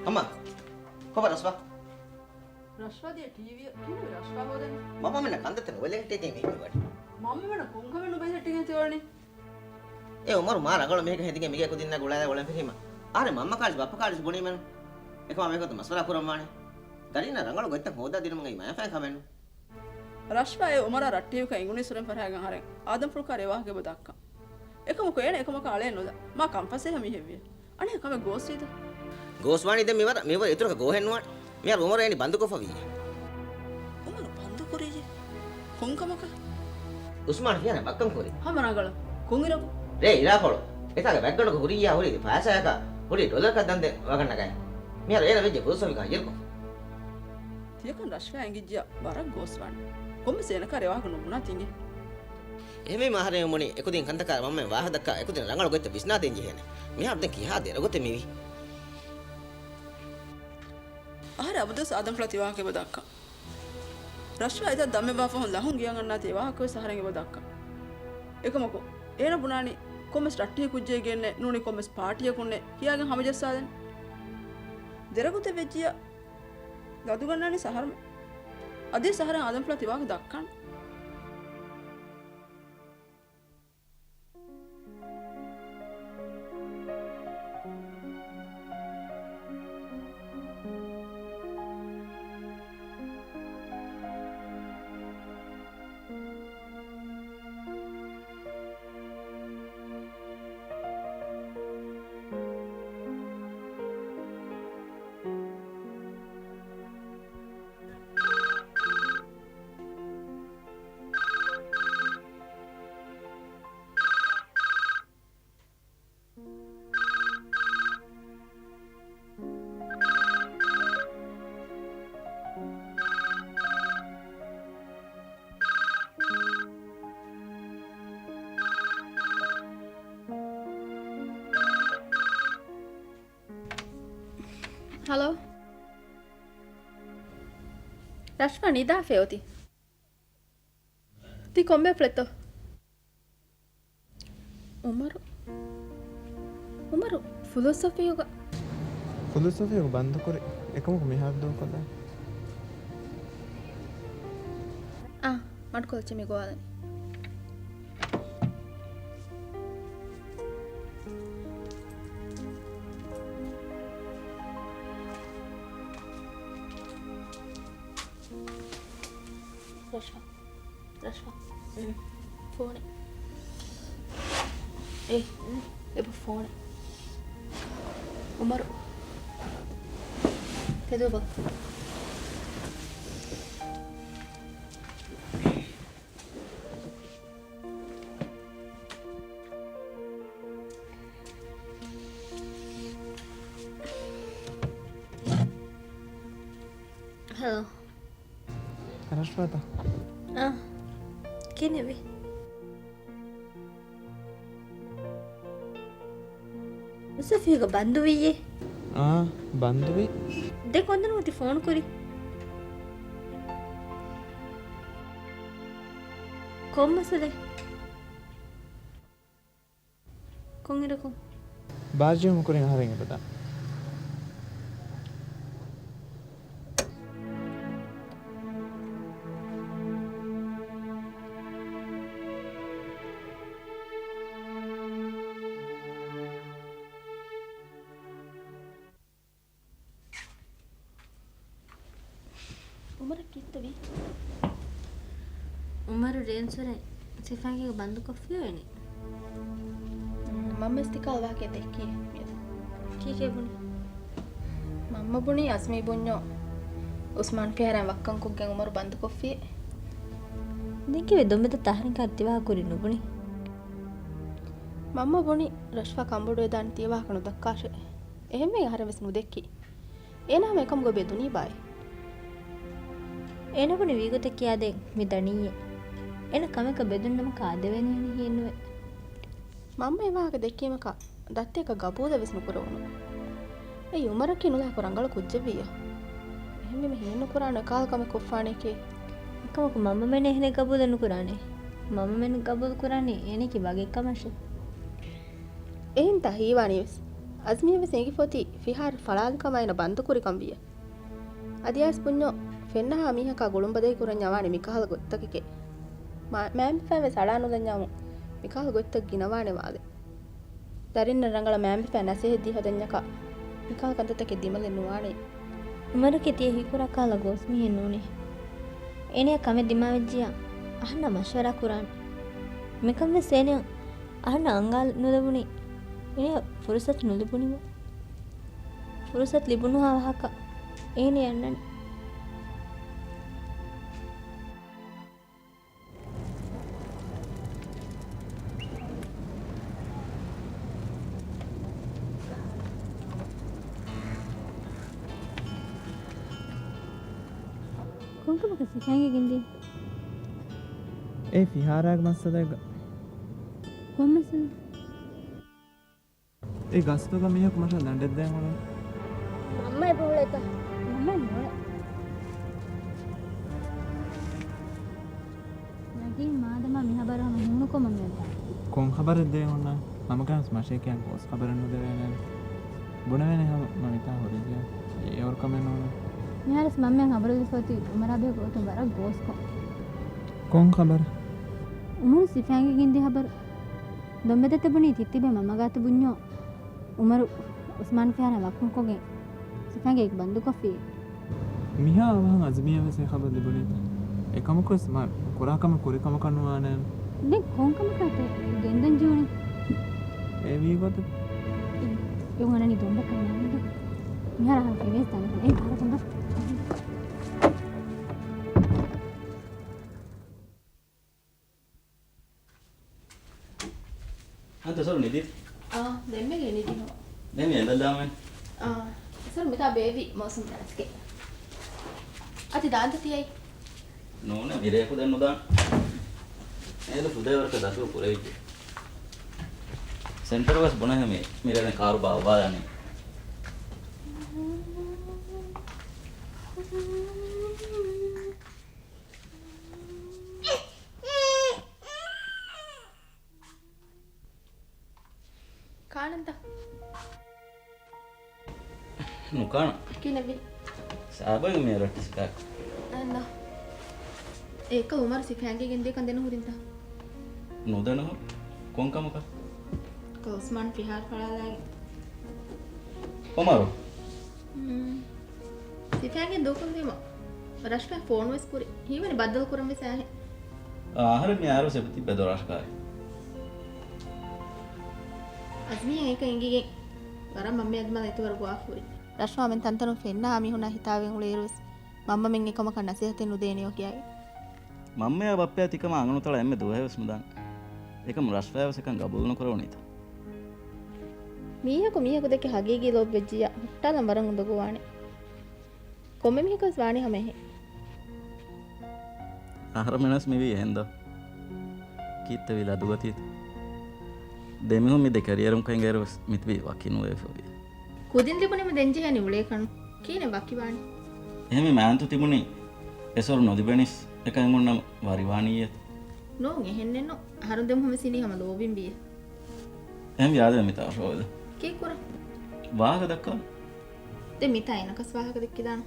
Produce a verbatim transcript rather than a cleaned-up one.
އައްމާ، ކޮބާ ރަޝްފާ؟ ރަޝްފާ ދިޔަ ޓީވީއަށް ކިހިނެއް ރަޝްފާ ހޯދަނީ؟ މަންމަ މެންނަށް ކަންތައްތައް ނުބަލަހައްޓައިގެން ހިނގި ވަނީ. މަންމަ މެންނަށް ކޮންކަމެއް ނުބަލަހައްޓައިގެން ތިވަނީ؟ އޭ އުމަރު މާ ރަނގަޅު މީހަކަށް ހެދިގެން މިގޭ ކުދިންނާ ގުޅާލާ އުޅެން ފެށީމަ. އަހަރެން މަންމަ ކާޅިސް ބައްޕަ ކާޅިސް ބުނީމެން. އެކަމާ މީހަކު މަސްވަރާ ކުރަން ވާނެ. ދަރީންނަށް ރަނގަޅު ގޮތްތައް ހޯދާ ދިނުމުގައި މަޔަފައި ކަމެއްނު. ރަޝްފާ އެ އުމަރާ ރައްޓެހިކަން އެނގުނީ ސުރެން ފަރާގަން އަހަރެން އާދަމްފުޅު ކާރި އެ ވާހަކަ އެބަ ދައްކަން. އެކަމަކު އޭނަ އެކަމަކާ އަޅައެއް ނުލާ. މާ ކަންފަސޭހަ މީހެއްވިޔަ. އަނެއް ކަމެއް ގޯސްވީތަ؟ ގޯސްވާނީ ދެން މިވަރަށް، މިވަރަށް އިތުރަކަށް ގޯހެއް ނުވާނެ. މިހާރު އުމަރު އޭނި ބަންދުކޮށްފަ ވީއޭ. އުމަރު ބަންދުކުރީއޭ؟ ކޮންކަމަކަށް؟ އުސްމާން ފިހާރަ ވައްކަން ކުރި. ހަމަ ރަނގަޅަށް. ކޮންއިރަކު؟ ރޭ އިރާކޮޅު. އެތާގެ ބެއްގަނޑުގަ ހުރިއްޔާ ހުރި ފައިސާއަކާ ހުރި ޑޮލަރަކަށް ދަންދެ ވަގަށް ނަގައި. މިހާރު އޭނަ ވެއްޖެ ފުލުސް ހަވީގަ ހައްޔަރުކޮށް. ތިޔަކަން ރަޝްފާ އެނގިއްޖިއްޔާ ވަރަށް ގޯސްވާނެ. ކޮންމެސް އޭނަކާ ރޭ ވާހަކަ ނުބުނާ ތިނގޭ. އެހެންވީމަ އަހަރެން ބުނީ އެކުދިން ކަންތަކާ މަންމައިން ވާހަކަ ދައްކާ އެކުދިން ރަނގަޅު ގޮތްތައް ވިސްނާދޭން ޖެހޭނެ. މިހާރު ދެން ކިހާ ދެރަގޮތެއް މިވީ؟ އަހަރެން އަބަދުވެސް އާދަމްފުޅާ ތި ވާހަކަ އެބަ ދައްކާ. ރަޝްފާ އެތާ ދަމެއްވާ ފަހުން ލަހުން ގެޔަށް އަންނާ ތި ވާހަކަވެސް އަހަރެން އެބަ ދައްކާ. އެކަމަކު، އޭނަ ބުނާނީ ކޮންމެސް ރައްޓެހި ކުއްޖެއްގެންނޭ ނޫނީ ކޮންމެސް ޕާޓީއަކުންނޭ ކިޔާގެން ހަމަޖައްސާލަން. ދެރަގޮތެއް ވެއްޖިއްޔާ ލަދުގަންނާނީ އަހަރުމެން. އަދިވެސް އަހަރެން އާދަމްފުޅާ ތި ވާހަކަ ދައްކާނެ. ހަލޯ. ރަޝްފާ ނިދާފަ އޮތީ. ތި ކޮންބޭފުޅެއްތޯ؟ އުމަރު. އުމަރު ފުލުސް އޮފީހުގަ. ފުލުސް އޮފީހުގަ ބަންދުކުރި. އެކަމަކު މިހާރު ދޫކޮށްލާ. އާ، މަޑުކޮށްލައްޗޭ މި ގޮވާލަނީ. ރަޝްފާ. ރަޝްފާ. އުން. ފޯނެއް. އޭ، އުން. އެބަ ފޯނެއް. އުމަރު. ތެދުވެބަ. ހެލޯ. ރަޝްފާތަ؟ އާ. ކިހިނެއްވީ؟ އުސަފީގަ ބަންދުވިއްޔޭ؟ އާ، ބަންދުވި. ދެން ކޮންދެން އޮތީ ފޯނު ކުރި؟ ކޮން މައްސަލައެއް؟ ކޮންއިރަކު؟ ބާރްޖެހުމުގެ ކުރިން އަހަރެން އެބަދާނެ. އުމަރަށް ކީއްތަ ވީ؟ އުމަރު ރޭންސުރެ ސިފައިންގެ ބަންދުކޮށްފިޔަވަނީ. މަންމަ އިސްތިކާލް ވާހަކަ ދެއްކީ މިއަދު. ކީކޭ ބުނީ؟ މަންމަ ބުނީ އަޒްމީ ބުންޏޯ އުސްމާން ފިހާރައިން ވައްކަންކޮށްގެން އުމަރު ބަންދުކޮށްފިޔޭ. ދެން ކީއްވެ ދޮންބެތައް ތަހަރިން ކާރި ތިވާހަކަ ކުރި ނުބުނީ؟ މަންމަ ބުނީ ރަޝްފާ ކަނބޮޑުވެދާނެ ތިޔަ ވާހަކަ ނުދައްކާށޭ. އެހެންވެ އަހަރެން ވެސް ނުދެއްކީ. އޭނާ ހަމަ އެކަމުގަ ބެދުނީ ބާއޭ. އޭނަ ބުނި ވީގޮތެއް ކިޔާދޭން މި ދަނީއޭ. އޭނަ ކަމެއްގަ ބެދުން ނަމަ ކާދެވޭނެ ހިނިހީނުވެ. މަންމަ އެ ވާހަކަ ދެއްކީމަކާ ދައްތައަކަށް ގަބޫލެއް ވެސް ނުކުރެވުނު. އެއީ އުމަރަކީ ނުލާކު ރަނގަޅު ކުއްޖެއްވިއްޔާ. އެހެންވީމަ ހީނުކުރާނެ އެކަހަލަ ކަމެއް ކޮށްފާނެކޭ. އެކަމަކު މަންމަމެން އެހެނެއް ގަބޫލެއް ނުކުރާނެ. މަންމަމެން ގަބޫލު ކުރާނީ އޭނައަކީ ވަގެއް ކަމަށޭ. އެހެންތާ ހީވާނީވެސް. އަޒްމީއަށް ވެސް އެނގިފޯތި ފިހާރަ ފަޅާލިކަމާ އޭނަ ބަންދުކުރިކަން ވިއްޔަ. އަދި އައިސް ބުންޏޯ، ފެންނަހާ މީހަކާ ގުޅުން ބަދަހި ކުރަންޏާ ވާނެ މިކަހަލަ ގޮތްތަކެކޭ. މާ-، މާމިފައިން ވެސް އަޅާ ނުލަންޏާމު މިކަހަލަ ގޮތްތައް ގިނަވާނެ ވާލެ. ދަރިންނަށް ރަނގަޅަށް މާމިފައި ނަސޭހަތް ދީ ހަދަންޏަކާ މިކަހަލަ ކަންތައްތަކެއް ދިމަލެއް ނުވާނެ. އުމަރުގެ ތިޔަ ހީކުރާ ކަހަލަ ގޯސް މީހެއް ނޫނޭ. އޭނަޔަށް ކަމެއް ދިމާވެއްޖިޔާ އަހަންނާ މަޝްވަރާ ކުރާނެ. މިކަން ވެސް އޭނަޔަށް އަހަންނަށް އަންގާ ނުލެވުނީ. އޭނަޔަށް ފުރުސަތު ނުލިބުނީމަ. ފުރުސަތު ލިބުނުހާ ވާހަކަ އޭނަ އަންނަނީ. ކޮންކަމަކަށް ސިފައިންގެ ގެންދިޔަ؟ އޭ ފިހާރާގެ މައްސަލައެއްގަ. ކޮން މައްސަލަ؟ އެ ގަސްތުގަ މީހަކު މަށަށް ލަނޑެއްދޭން އުޅުނު. މަންމަ އެބަ އުޅޭތަ؟ މަންމަ ނޫޅޭ. ނަގީމް މާދަމާ މި ހަބަރު ހަމަ ހޫނުކޮށް މަންމަ އެބަ. ކޮން ހަބަރެއް ދޭ އޮންނަ؟ ހަމަކަން މަށޭ ކިޔަން ގޯސް ހަބަރެއް ނުދެވޭނެ. ބުނެވޭނެ ހަމަ މަނިތާ ހުރިގެ އެއަށް ކަމެއް ނޫން. މިހާރުސް މަންމައަށް ހަބަރު ލިފައޮތީ އުމަރާ ބެހޭ ގޮތުން ވަރަށް ގޯސްކޮށް. ކޮން ހަބަރެއް؟ އުމަރު ސިފައިންގެ ގެންދިޔަ ހަބަރު. ދޮންބެ ދަތި ބުނީ ތިއްތިބެ މަންމަ ގާތު ބުންޏޯ. އުމަރު އުސްމާން ފިހާރަ ވަކުންކޮށްގެން ސިފައިންގެ އެކު ބަންދުކޮށްފި. މިހާ އަވަހަށް އަޒްމީއަށް ވެސް އެ ޚަބަރު ލިބުނީތަ؟ އެކަމަކުވެސް މާ ކުރާ ކަމެއް ކުރި ކަމަކަށް ނުވާނެ. ދެން ކޮން ކަމަކަށްތަ ގެންދަން ޖެހުނީ؟ އެ ވީ ގޮތަށް. އެ އޮންނަނީ ދޮންބެ ކަމެއް ނޫން. މިހާރަށް ހަމަ ފެނިވެސް ދާނެ. އޭ ބާރަ ދޮންބެ. ހަންތަ ސޮރު ނިދީ؟ އާ، ދެންމެގެ ނިދި ހަމަ. ދެން މި އެނދަލާމެ. އާ، ސޮރު މިތާ ބޭބީ މޯސުމް ދާންތަކެ. އަދި ދާންތަ ތިޔައީ؟ ނޫނެ، މިރޭ ކުދެން ނުދާން. އޭދު ފުދޭވަރަކަށް ދަތުރު ކުރެވިއްޖެ. ސެންޓަރު ވެސް ބުނެހެމި މިރޭ ދެން ކާރު ބާއްވާލާނީ. ކާނަންތަ؟ ނުކާނަ. ކިނެވި؟ ސާބައިން މި ރައްޓި ސިކާ. އަންނަ. އޭކަ އުމަރު ސިފައިންގެ ގެންދިޔަ ކަން ދެން ހުރިންތަ؟ ނުދަނަހު. ކޮން ކަމަކަށް؟ އުސްމާން ފިހާރަ ފަޅާލާގެން. އުމަރު؟ ހުން. ސިފައިންގެ ދޫކޮށްލީމަ ރަޝްފާ ފޯނު ވެސް ކުރި. ހީވަނީ ބައްދަލު ކުރަން ވެސް އަހެ. އަހަރެން މި އާރު ސެބަ ތިއްބެ ދޮރަށް ކާއެ. އަޒްމީ އޭކަ އެނގިގެން ވަރަށް މަންމަ އަދި މަލަ އެތިވަރު ގޮވާފަ ހުރި. ރަޝްފާ މެން ތަންތަނުން ފެންނަ މީހުނާ ހިތާވެން އުޅޭއިރު ވެސް މަންމަމެން އެކަމަކަށް ނަސޭހަތެއް ނުދޭނެޔޯ ކިޔައި. މަންމަޔާ ބައްޕަޔާ ތިކަމާ އަނގަ ނުތަޅާ އެންމެ ދުވަހެއް ވެސް ނުދާން. އެކަމު ރަޝްފާޔާ ވެސް އެކަން ގަބޫލު ނުކުރެވުނީތަ؟ މީހަކު މީހަކު ދެކެ ހަގީގީ ލޯބި ވެއްޖިއްޔާ ހުއްޓާލަން ވަރަށް އުނދަގޫވާނެ. ކޮންމެ މީހަކަސް ވާނީ ހަމަ އެހެން. އަހަރަމެންނަސް މިވީ އެހެންދޯ؟ ކީއްތަ ވީ ލަދުގަތީތަ؟ ދެމީހުން މި ދެ ކެރިއަރުން ކައިގައިރު ވެސް މިތިބީ ވަކި ނުވެފަ ވީ. ކުދިން ލިބުނީމަ ދެން ޖެހޭނީ އުޅޭކަން. ކީނެ ވަކިވާނީ؟ އެހެން މި މާންތު ތިބުނީ އެސޮރު ނުލިބެނީސް އެކަން އޮންނަމަ ވަރިވާނީއޭ. ނޫން އެހެންނެއްނު. އަހަރުން ދެމުހުން ވެސް ހިނީ ހަމަ ލޯބިން ވީއޭ. އެހެން ވިޔާދެ މިތާ ޝޯވެލެ. ކީއްކުރަން؟ ވާހަކަ ދައްކާ. ދެ މިތާ އޭނަކަސް ވާހަކަ ދެއްކިދާނަ.